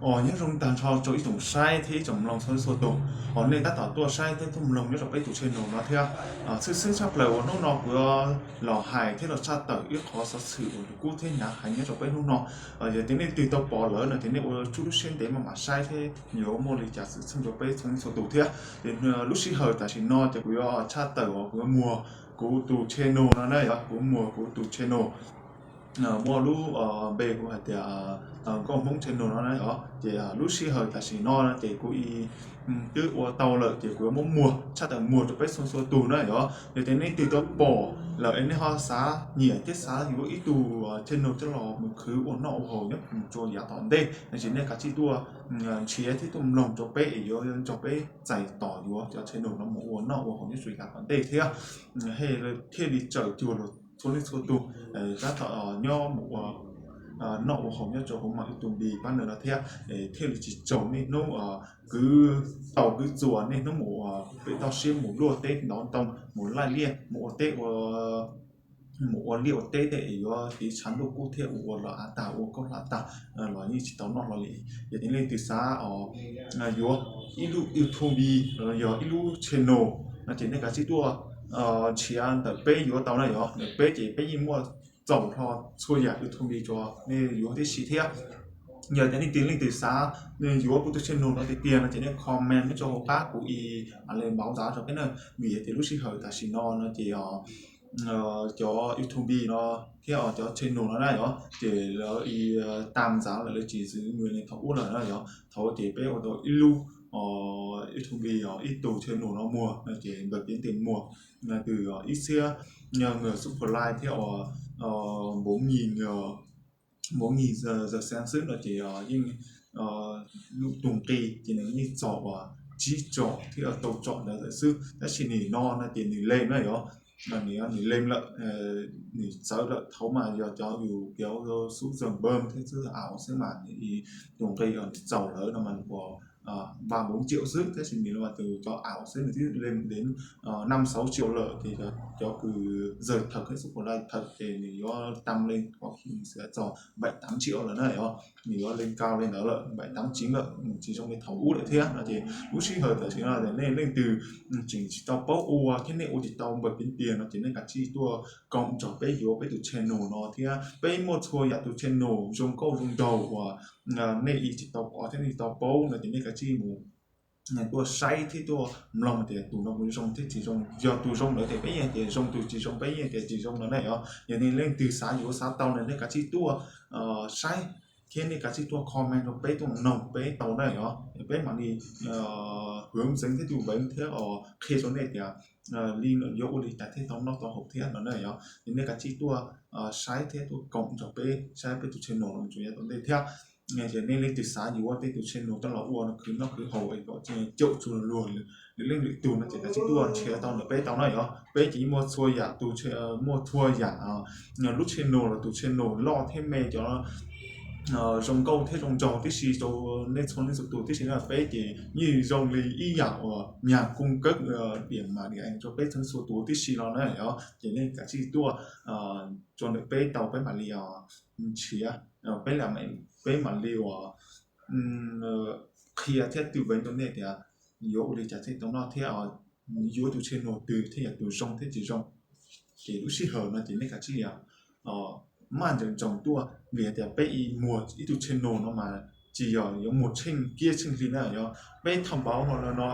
Os, nyob zoo tag nrho rau ib tsoom saib thiab ib tsoom mloog txhua txhua tus. Os, nej tab tom tuaj saib thiab tuaj mloog nyob rau peb tus channel no thiab. Tshwj xeeb tshaj plaws uas hnub no kuv yuav los hais thiab los tshaj tawm ib qhov xov xwm uas kub thiab hnyav heev nyob rau peb hnub no. Yog tias nej leej twg tau pom lawm no ces nej ua tsuj lub siab ntev maj mam saib thiab yuav muaj li cas xwm txheej rau peb txhua txhua tus thiab. Lub sij hawm tam sim no ces kuv yuav tshaj tawm uas kuv yuav muag kuv tus channel no na yog, kuv muag kuv tus channel muaj lub npe kuv hais tias Nkauj Hmoob channel no na yog. Ces lub sij hawm tam sim no ces kuv twb ua tau lawm ces kuv yuav muab muag tshaj tawm muag rau peb txhua txhua tus na yog. Yog tias nej leej twg tau pom lawm es nej ho xav nyiam thiab xav yuav ib tug channel coj los mus khwv ua noj ua haus nyob rau yav tom ntej no ces nej kav tsij tuaj nrhiav thiab tuaj mloog rau peb es yuav nrog peb txais tos yuav cov channel no mus ua noj ua haus nyob rau yav tom ntej thiab. Thiaj li txawm cuag los txhua leej txhua tus tab tom nyob mus ua noj ua haus nyob rau hauv YouTube pab no thiab. Thiaj li tsis tsaug niaj hnub kwv tau kwv txuas niaj hnub mus ua pem toj siab mus luaj teb ntov ntoo mus laij liaj mus ua teb ua mus ua liaj ua teb tej es yuav tiv tshav ntuj kub thiab ua ua los av tag ua kaub hla tag los yeej tsis tau noj hlo li. Yog tias leej twg xav os yuav ib lub YouTube los yog ib lub channel no ces nej kav tsij tuaj nrhiav ntawm peb yuav tau na yog. Ntawm peb ces peb yeej muaj txaus hlo txhua yam YouTube rau nej yuav tib si thiab. Yog tias leej twg leej twg xav yuav kuv tus channel no tiag tiag no ces nej comment nyob rau hauv qab kuv i a le mauv ntav rau peb na. Vim tias lub sij hawm tam sim no no ces cov YouTube no thiab cov channel no na yog ces lawv i tam ntxav lawm, lawv tsis xws li thaum ub lawm na yog. Thaum ces peb ua tau ib lub YouTube os ib tug channel no muag no ces npawb piv tias muag twb ib txhiab nyiam subscribe thiab os npaum nyig npaum nyig zawg xeev xwb no ces yeej lub tus nqi ces nws yeej txog uas tsib tsom thiab rau tsom ntawd lawm xwb. Tab sis nim no no ces nws lees na yog, nws lees lawm, nws txawv lawm. Thaum mas yog cov yus cov xub zawg npawg thiab xub av xwb mas nws tus nqi nws txaus lawm no mas nws puas npaj npaum tsiaum xwb, tab sis nws no mas tus cov av xwb nws twb lees ntev năm sáu triệu lawm ces cov kws zawg thawm thiab subscribe thawm ces nws yuav tam lees qhov khi xav txog bảy tám triệu lawm na yog. Nws yuav lees kaus li ntawd lawm bảy tám chín lawm, tsis zoo li thaum ub lawm thiab no ces lub sij hawm tam sim no nej leej twg tseem tsis tau paub ua thiab nej ua tsis tau npawb piv tias no ces nej kav tsij tuaj koom nrog peb yuav peb tus channel no thiab. Peb muaj txhua yam tus channel zoo nkauj zoo nraug uas nej tsis tau pom thiab nej tsis tau paub no ces nej kav tsij mus tuaj saib thiab tuaj mloog tias tus no kuj zoo thiab tsis zoo. Yog tus zoo lawm ces peb yeej tias zoo, tus tsis zoo peb yeej tias tsis zoo no na yog. Yog nej leej twg xav yuav xav tau no nej kav tsij tuaj saib thiab nej kav tsij tuaj comment rau peb tuaj noog peb tau na yog, peb mam li hwv ntxeev thiab tus npeev thiab os qhia rau nej tias li no yuav ua li cas thiaj tau noj tau haus thiab no na yog. Ces nej kav tsij tuaj saib thiab tuaj koom nrog peb saib peb tus channel no mus rau yav tom ntej thiab. Ces nej leej twg xav yuav tej tus channel coj los ua no khwv noj khwv haus es kom caum txhua luag lwm leej lwm tus no ces kav tsij tuaj nrhiav tau ntawm peb tau na yog. Peb ces muaj txhua yam tus, muaj txhua yam lub channel los tus channel loj thiab me cov zoo nkauj thiab zoo nraug tib si rau nej txhua leej txhua tus tib si na. Peb ces yeej zoo li ib yam uas nyag koob kawb diam mas diam rau peb txhua txhua tus tib si no na yog. Ces nej kav tsij tuaj rau ntawm peb tau peb mam li nrhiav, peb mam li uas qhia thiab twv npeev rau nej tias yuav ua li cas thiaj tau noj thiab yuav tus channel twg thiaj yog tus zoo thiab tsis zoo. Ces lub sij hawm no ces nej kav tsij maj nroos nroos tuaj vim tias peb ib muag ib tug channel no mas tsis yog yuav muag tsheej kiab tsheej hli na yog. Peb thaum npauv hlo no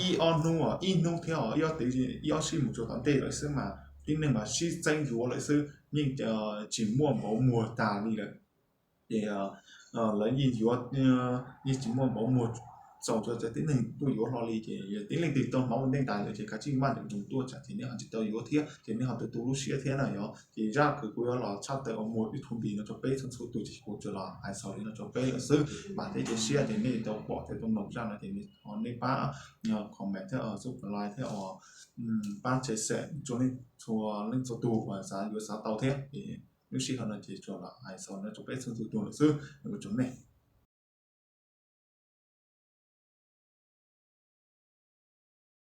ib ob hnub, ib hnub thiab ib ob tv, ib ob sij mus rau tom ntej lawm xwb mas tib neeg mas sib txeeb yuav lawm xwb, yeej tsis muaj npauv muag tas li lawm. Ces lawv yeej yuav, yeej tsis muaj npauv muag txaus rau cov tib neeg tuaj yuav hlo li. Ces yog tib leej twg tau hmoov ua ntej tas lawm ces kav tsij maj nroos nroos tuaj tsam ces nej ho tsis tau yuav thiab ces nej ho tu tu lub siab thiab na yog. Ces zaj kws kuv yuav los tshaj tawm uas muag YouTube no rau peb txhua txhua tus ces kuv tsuas los hais xaus li no rau peb lawm xwb. Vam thiab cia siab tias nej tau pom thiab tau mloog zaj no ces nej pab comment thiab subscribe thiab pab share rau nej txhua leej txhua tus uas xav yuav xav tau thiab. Lub sij hawm no ces tsuas los hais xaus no rau peb txhua txhua tus lawm xwb. Ua tsaug nej.